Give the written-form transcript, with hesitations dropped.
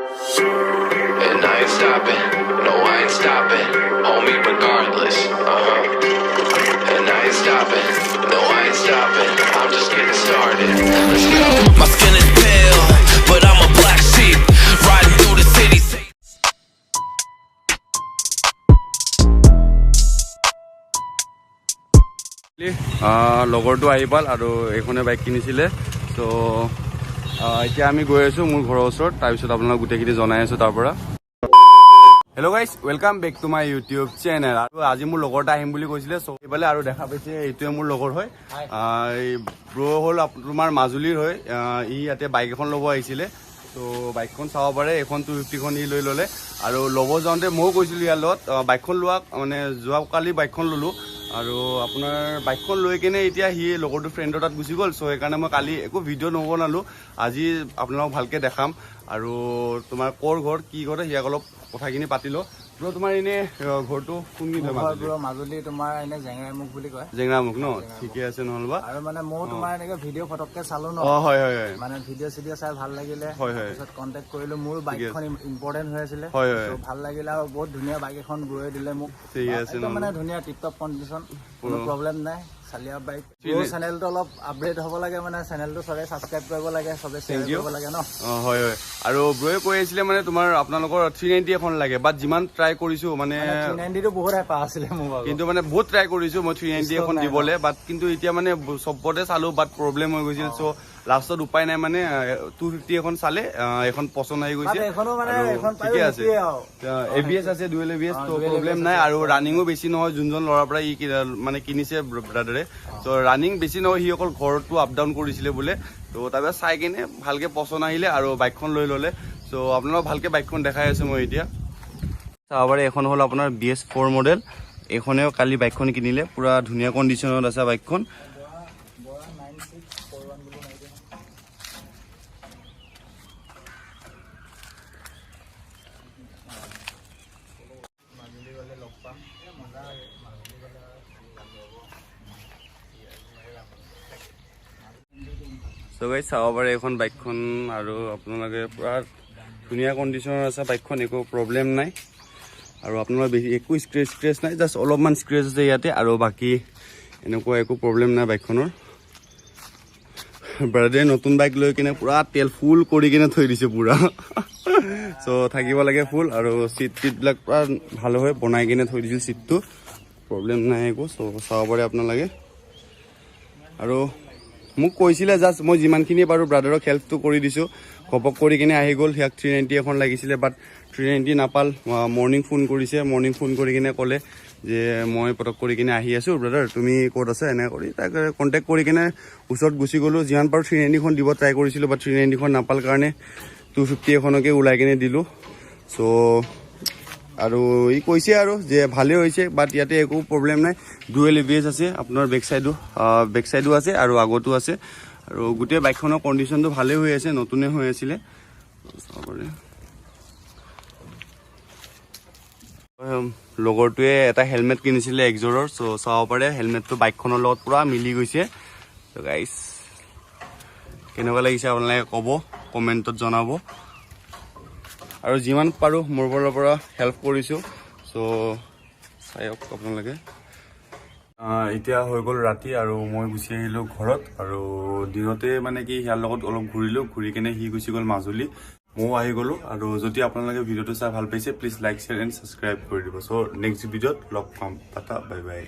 And I ain't stopping, no, I ain't stopping, homie, regardless. And I ain't stopping, no, I ain't stopping, I'm just getting started. Let's go. My skin is pale, but I'm a black sheep, riding through the city. Say লগৰটো আহি পাল আৰু এইখনে bike কিনিছিলে। চ' এতিয়া আমি গৈ আছোঁ মোৰ ঘৰৰ ওচৰত, তাৰপিছত আপোনালোক গোটেইখিনি জনাই আছোঁ তাৰ পৰা। Hello guys, welcome back to my YouTube channel. আৰু আজি মোৰ লগৰ এটা আহিম বুলি কৈছিলে, চ' এইফালে আৰু দেখা পাইছে, এইটোৱে মোৰ লগৰ হয়। এই ব্ৰ' হ'ল তোমাৰ মাজুলীৰ হয়। ই ইয়াতে বাইক এখন ল'ব আহিছিলে। ত' বাইকখন চাব পাৰে, এইখন 250খন ই লৈ ল'লে। আৰু ল'ব যাওঁতে ময়ো কৈছিলোঁ ইয়াৰ লগত, বাইকখন লোৱা মানে যোৱাকালি বাইকখন ল'লোঁ আৰু আপোনাৰ বাইকখন লৈ কেনে এতিয়া সি লগৰটো ফ্ৰেণ্ডৰ তাত গুচি গ'ল। চ' সেইকাৰণে মই কালি একো ভিডিঅ' নবনালোঁ, আজি আপোনালোকক ভালকৈ দেখাম। আৰু তোমাৰ ক'ৰ ঘৰ কি ঘৰ সিয়াক অলপ কথাখিনি পাতি লওঁ। ব্ৰ, তোমাৰ এনে ঘৰটো কোনখিনি হয়? মোৰ ঘৰ মাজুলী? ব্ৰ, মাজুলী, তোমাৰ এনে জেংৰাইমুখ বুলি কয়। জেংৰামুখ ন? ঠিকে আছে নহ'লবা। আৰু মানে ময়ো তোমাৰ এনেকে ভিডিঅ' ফটককে চালো ন। অঁ, হয় হয় হয় মানে ভিডিঅ' চিডিঅ' চাই ভাল লাগিলে। হয়, হয়। তাৰপিছত কণ্টেক্ট কৰিলো, মোৰ বাইকখন ইম্পৰ্টেণ্ট হৈ আছিলে। হয়, হয়। So, ভাল লাগিলে আৰু বহুত ধুনীয়া বাইক এখন ব্ৰয়ে দিলে মোক। ঠিকে আছে। একদম মানে ধুনীয়া টিপ টপ কণ্ডিশ্যন, কোনো প্ৰব্লেম নাই, চালিয়া বাইক। মোৰ চেনেলটো অলপ আপগ্ৰেড হ'ব লাগে, মানে চেনেলটো চবে ছাবস্ক্ৰাইব কৰিব লাগে, চবে শ্বেয়াৰ you. কৰিব লাগে ন। অঁ, হয় হয়। আৰু ব্ৰয়ে কৈ আছিলে মানে তোমাৰ আপোনালোকৰ 390 এখন লাগে, বাট যিমান ট্ৰাই কৰিছোঁ মানে 390টো বহুত হেঁপাহ আছিলে মোৰ ভাগৰ। কিন্তু মানে বহুত ট্ৰাই কৰিছোঁ মই 390 এখন নাই। দিবলৈ, বাট কিন্তু এতিয়া মানে চবতে চালোঁ, বাট প্ৰব্লেম হৈ গৈছিল। চ' লাষ্টত উপায় নাই, মানে 250 এখন চালে, এখন পচন্দ আহি গৈছে। বাট এইখনো মানে আৰু এইখন পায়ো ঠিকে আছে। সেইটোৱে আৰু। এ বি এছ আছে, ডুৱেল এ বি এছ, তো dual problem ABS নাই। আছে। আৰু ৰানিঙো বেছি নহয়, যোনজন ল'ৰাৰ পৰা ই মানে কিনিছে ব্ৰাদাৰে, ত' ৰানিং বেছি নহয়, সি অকল ঘৰটো আপ ডাউন কৰিছিলে বোলে। ত' তাৰপিছত চাই কিনে ভালকে পচন্দ আহিলে আৰু বাইকখন লৈ ল'লে। চ' আপোনালোক ভালকে বাইকখন দেখাই আছোঁ মই এতিয়া, চাব পাৰে। এইখন হ'ল আপোনাৰ BS 4 model. এইখনেও কালি বাইকখন কিনিলে, পূৰা ধুনীয়া কণ্ডিশ্যনত আছে বাইকখন। বৰা 9641 বুলি মাৰি দিয়া। মাজুলী গ'লে লগ পাম, এ মজা লাগে মাজুলী গ'লে ভাল হ'ব। চ' গাইজ, চাব পাৰে এইখন বাইকখন আৰু আপোনালোকে পূৰা ধুনীয়া কণ্ডিশ্যনত আছে বাইকখন, একো প্ৰব্লেম নাই। আৰু আপোনাৰ বেছি একো স্ক্ৰেচ স্ক্ৰেচ নাই, জাষ্ট অলপমান স্ক্ৰেচ আছে ইয়াতে আৰু বাকী এনেকুৱা একো প্ৰব্লেম নাই বাইকখনৰ। ব্ৰাদাৰে নতুন বাইক লৈ কিনে পূৰা তেল ফুল কৰি কিনে থৈ দিছে পূৰা। চ' থাকিব লাগে ফুল। আৰু চিট টিটবিলাক পূৰা ভাল হৈ বনাই কিনে থৈ দিছিল চিটটো, প্ৰব্লেম নাই একো। চ' চাব পাৰে আপোনালোকে। আৰু মোক কৈছিলে, জাষ্ট মই যিমানখিনি পাৰোঁ ব্ৰাদাৰক হেল্পটো কৰি দিছোঁ। ঘপক কৰি কিনে আহি গ'ল, সিয়াক 390 এখন লাগিছিলে, বাট 390 নাপাল। মৰ্ণিং ফোন কৰিছে, মৰ্ণিং ফোন কৰি কিনে ক'লে যে মই পটক কৰি কিনে আহি আছোঁ ব্ৰাদাৰ, তুমি ক'ত আছা, এনে কৰি তাক কণ্টেক্ট কৰি কিনে ওচৰত গুচি গ'লোঁ। যিমান পাৰোঁ 390খন দিব ট্ৰাই কৰিছিলোঁ, বাট 390খন নাপাল কাৰণে 250 এখনকে ওলাই কিনে দিলোঁ। চ' আৰু ই কৈছে আৰু যে ভালেই হৈছে, বাট ইয়াতে একো প্ৰব্লেম নাই। ডুৱেল এ বি এছ আছে আপোনাৰ, বেক চাইডো আছে আৰু আগতো আছে। আৰু গোটেই বাইকখনৰ কণ্ডিশ্যনটো ভালেই হৈ আছে, নতুনে হৈ আছিলে, চাব পাৰে। লগৰটোৱে এটা হেলমেট কিনিছিলে এক্সৰৰ, চ' চাব পাৰে হেলমেটটো বাইকখনৰ লগত পূৰা মিলি গৈছে। ত' গাইছ, কেনেকুৱা লাগিছে আপোনালোকে ক'ব, কমেণ্টত জনাব। আৰু যিমান পাৰোঁ মোৰ ফালৰ পৰা হেল্প কৰিছোঁ, চ' চাওক আপোনালোকে। এতিয়া হৈ গ'ল ৰাতি আৰু মই গুচি আহিলোঁ ঘৰত। আৰু দিনতে মানে কি সিয়াৰ লগত অলপ ঘূৰিলোঁ, ঘূৰি কেনে সি গুচি গ'ল মাজুলী, ময়ো আহি গ'লোঁ। আৰু যদি আপোনালোকে ভিডিঅ'টো চাই ভাল পাইছে, please like, share and subscribe কৰি দিব। চ' নেক্সট ভিডিঅ'ত লগ পাম, টাটা, বাই বাই।